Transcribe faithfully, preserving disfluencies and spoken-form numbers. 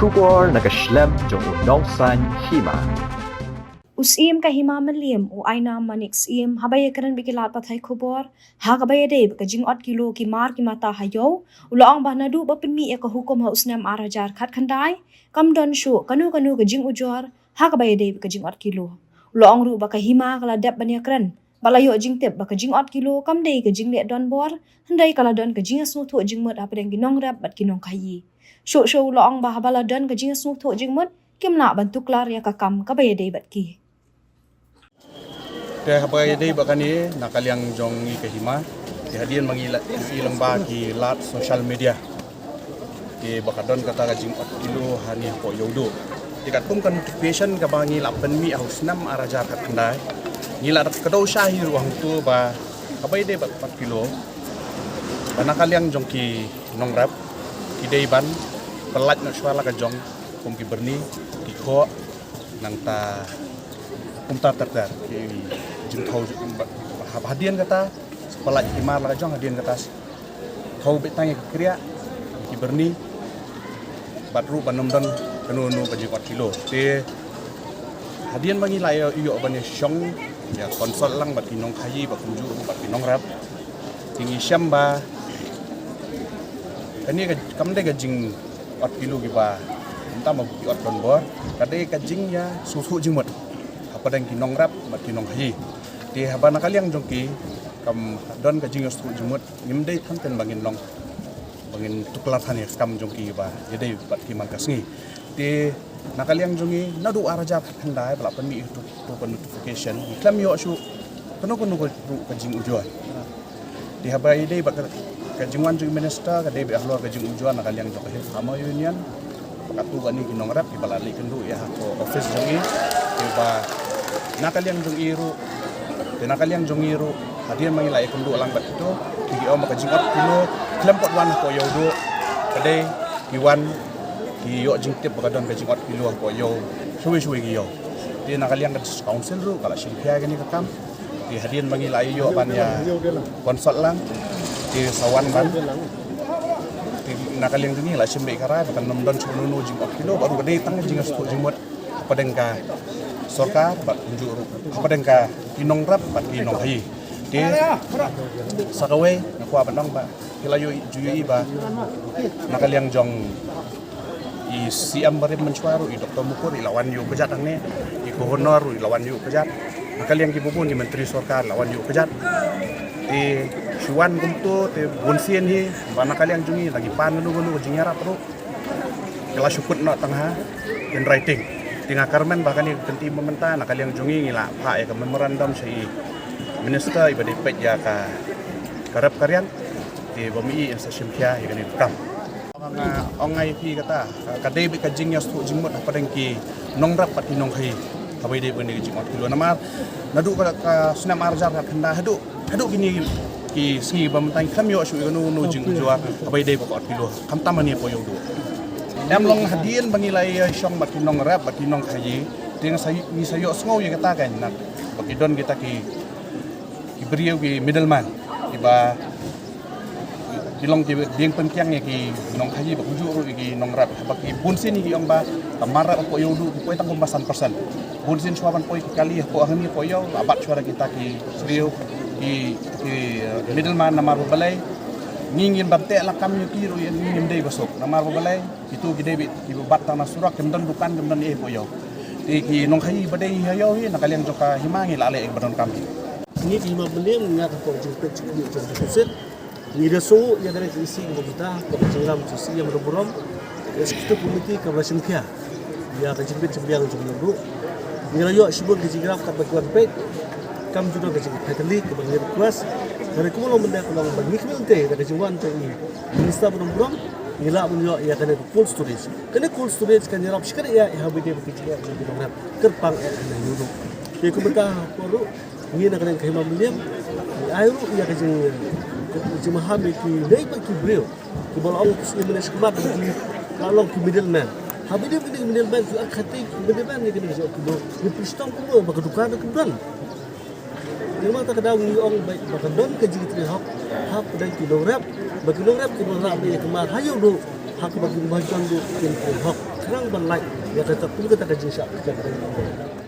Khubor na ka shlem jong u nongsan hima. U Syiem ka Hima Mylliem, u Ainam Manik Syiem, haba ïakren bad ki lad pathai khubor ha kaba ïadei bad ka jingot kilo ki mar ki mata ha ïew, u la ong ba naduh ba pynmih ïa ka hukum ha u snem ar hajar khatkhyndai, kam don shuh kano kano ka jingujor ha kaba ïadei bad ka jingot kilo. U la ong ruh ba ka hima ka la dep ban ïakren bad la ïoh jingtip ba ka jingot kilo kam dei ka jingleh donbor, hynrei ka la don ka jingïasngewthuh jingmut hapdeng ki nongrep bad ki nongkhaïi. Shuh shuh u la ong ba haba la don ka jingïasngewthuh jingmut, kim lah ban tuklar ïa ka kam kaba ïadei bad ki. Te haba ïadei bad kane, na ka liang jong ngi ka hima, te hadien ba ngi la ïohi lyngba ki lad social media, te ba ka don kata ka jingot kilo hangne hapoh Ïewduh. Te katkum ka notification kaba ngi la pynmih ha u snem ar hajar khatkhyndai, ngi la dep kdew shai hi ruh hangto ba haba ïadei bad ka jingot kilo, ba na ka liang jong ki nongrep, ki dei ban pyllait noh shuwa la ka jong kum ki byrni, ki khoh, nangta kumta ter ter ki jingthew. Hap hadien kata, pyllait ki mar la ka jong, hadien kata thew beit tang ïa ki kriah, ki byrni, bad ruh ban ym don kano kano ka jingot kilo. Te hadien ba ngi la ïoh, ïoh ban ïashong, ïa consult lang bad ki nongkhaïi bad kumjuh ruh bad ki nongrep, te ngi shem ba kane ka, kam dei ka jingot kilo kiba mynta ma ki ot donbor, ka dei ka jingïasngewthuh jingmut hapdeng ki nongrep bad ki nongkhaïi. Te haba na ka liang jong ki kam don ka jingïasngewthuh jingmut, ngim dei than ten ba ngin long, ba ngin tuklar than ïa ka kam jong ki ba ïadei bad ki man ka sngi. Te na ka liang jong ngi, naduh ar hajar khatkhyndai ba la pynmih ïa uto ka notification, ngi khlem ïoh shuh kano kano ka ruh ka jingujor. Te haba ïadei bad ka, ka jingwan jong i minister, ka dei beit halor ka jingujor na ka liang jong ka Hill Farmer Union. Ba katto katne ki nongrep kiba la leit kynduh ïa ha ka office jong i, te ba na ka liang jong i ruh, te na ka liang jong i ruh, hadien ba ngi la ïakynduh lang bad kito, te ki ong ba ka jingot kilo khlem pat wan hapoh Ïewduh, ka dei ki wan, ki ïoh jingtip ba ka don ka jingot kilo hapoh ïew, shawei shawei ki ïew. Te na ka liang ka District Council ruh ka la shim khia ïa kane ka kam. Te hadien ba ngi la ïoh ban ïa consult lang, te sa wan ban, te na ka liang jong ngi la shim beit ka rai ba kan ym don shuh kano kano jingot kilo, bad ruh ka dei tang ka jingïasngewthuh jingmut hapdeng ka sorkar bad kumjuh ruh hapdeng ki nongrep bad ki nongkhaïi. Te sa kawei nga kwah ban ong ba phi la ïohi, ju ïohi ba na ka liang jong i C M barim mynshuwa ruh, i Doctor Mukul, i la wan ïuh kjat hangne, i Governor ruh i la wan ïuh kjat. Na ka liang kiba bun ki myntri sorkar la wan ïuh kjat. Te shu wan kumto, te bunsien hi ba na ka liang jong ngi la ngi pan kano kano ka jingïarap ruh, ki la shu put noh tang ha in writing. Te nga kyrmen ba kane ka kynti mynta, na ka liang jong ngi ngi la phah ïa ka memorandum sha i minister iba dei peit ïa ka, ka rep ka riang, te ba mih in sa shim khia ïa kane ka kam. Ong, ong nga ïa phi kata, ka dei beit ka jingïasngewthuh jingmut hapdeng ki nongrep bad ki nongkhaïi haba ïadei bad kane ka jingot kilo. Namar naduh ka, ka snem ar hajar khatkhyndai haduh, haduh kine ki sngi ba mynta ngi khlem ïoh shuh ïa kano kano jingujor haba ïadei bad ka ot kilo, khamtam hangne hapoh Ïewduh. Em long hadien ba ngi la ïashong bad ki nongrep bad ki nongkhaïi, te ngi sa, ngi sa ïohsngew ïa kata ka, na ba ki don kita ki, ki briew, ki middleman, kiba ki long ki dieng pynkiang ïa ki nongkhaïi bad kumjuh ruh ïa ki nongrep. Haba ki bunsien ki ong ba ka mar rep hapoh Ïewduh ki poi tang kumba san percent. Bunsien shuwa ban poi ki kali hapoh hangne hapoh Ïew, la bat shuwa da kita ki briew, ki, ki, eh, middleman. Namar ba balei? Ngi ngim bam teh lakam ïa ki ruh, ïa ngi ngim dei ba suk. Namar ba balei? Kito ki dei beit kiba bat tang na surok, kim don dukan, kim don ei hapoh Ïew. Te ki nongkhaïi ba dei ha Ïew hi, na ka liang jong ka hima ngi la leh ïa kiba donkam hi. Ngi ki hima Mylliem, ngi ïaid hapoh jingpeit jingkhmih jong ka Council. Ngi da sngew ïa kane ka issue kaba mynta, kaba jingïalam jong u C M Rongbrom, Executive Committee kaba la shim khia ïa ka jingbit jingbiang jong ngi ruh. Ngi la ïoh shibun ka jingïarap katba ki wan peit. Kam ju don ka jingpeit tylli kaba ngi request. Ka dei kumno mynta ka long ba ngi khmih lynti da ka jingwan jong i Minister Rongbrom, ngi lah ban ïoh ïa kane ka cold storage. Kane cold storage kan ïarap shikatdei ïa, ïa haba ïadei bad ka jingeh jong ki nongrep kyrpang eh ha Ïewduh. Te kumta hapoh ruh ngi na ka liang ka hima Mylliem ngi ai ruh ïa ka jing, ka jingmaham ïa ki lei bad ki briew kiba la ong, ki sngewbha ban sngewmat ba ki la long ki middleman. Haba ïadei bad ki middleman, ki la khatii ki middleman ïa kane ka jingeh, ki briew ngi pynshong kumno ba ka dukan ruh kim don. Namar kata ka daw ngi ong ba, ba ka don ka jingtrei hok hapdeng ki nongrep, ba ki nongrep kin wanrah beit ïa ka mar ha Ïewduh ha kaba ki nongshong ruh kin trei hok. Khnang ban lait ïa kata, kum kata ka jingshah ka jingkyrmen.